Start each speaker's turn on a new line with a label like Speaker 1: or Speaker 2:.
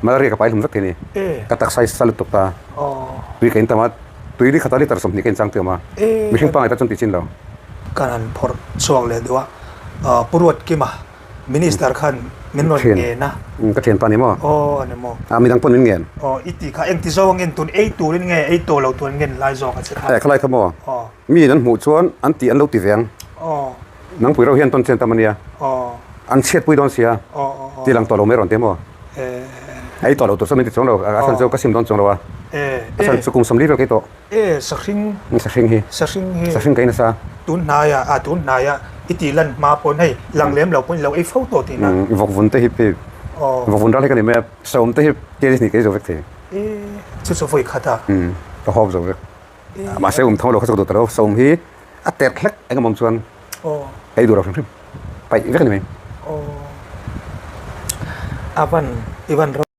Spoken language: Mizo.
Speaker 1: Malaria ka pai hlum vek thei a ni. Ka taksa hi sa lutuk ta. Tui ka in tam a, tui ni khata litre 20 ka in chang tih a awm a. Mihring pangngai tan chuan tih chin lo.
Speaker 2: Kan han phawrh chhuak leh duh a, Pu Ruatkima Minister khan min rawn ngen a.
Speaker 1: Ka thianpa ni maw?
Speaker 2: Aw a ni maw.
Speaker 1: A midang pawh min ngen.
Speaker 2: Aw i tih kha engti zawng ngen tun ei turin nge ei tawh lo turin ngen lai zawk a che kha.
Speaker 1: Eh khalai kha maw?
Speaker 2: Aw.
Speaker 1: Mi in an hmuh chuan an tih an lo ti ve ang.
Speaker 2: Aw.
Speaker 1: Nangpui reuh hian tawn chen tam a nia.
Speaker 2: Aw.
Speaker 1: An chhiatpui dawn sia.
Speaker 2: Aw aw aw.
Speaker 1: Ti lang tawh lo mai rawn ti maw?
Speaker 2: Eh.
Speaker 1: Ei tawh lo tur chuan min ti chuang lo. A chhan chu ka sim dawn chuang lo a.
Speaker 2: Eh.
Speaker 1: A chhan chu kum 40 vel ka ei tawh.
Speaker 2: E, sahring.
Speaker 1: Sahring hi.
Speaker 2: Sahring hi.
Speaker 1: Sahring ka in asa.
Speaker 2: Tun hnaia, a tun hnaia i tih lan hma pawn hei lang lem lo pawn i lo ei fo tawh tihna.
Speaker 1: Vawkvun te hi pei.
Speaker 2: Aw.
Speaker 1: Vawkvun ral hi ka ni mai a, saum te hi kg hnih ka ei zo vek thei.
Speaker 2: E, chu chu vawi khat a.
Speaker 1: Um, ka hawp zo vek.
Speaker 2: E.
Speaker 1: Mahse um tho lo kha chu ka duh ta lo, saum hi a terh hlek eng emaw chuan.
Speaker 2: Aw.
Speaker 1: Ka ei duh lo hrim hrim. Paih vek a ni mai.
Speaker 2: Aw. A van, i van ro.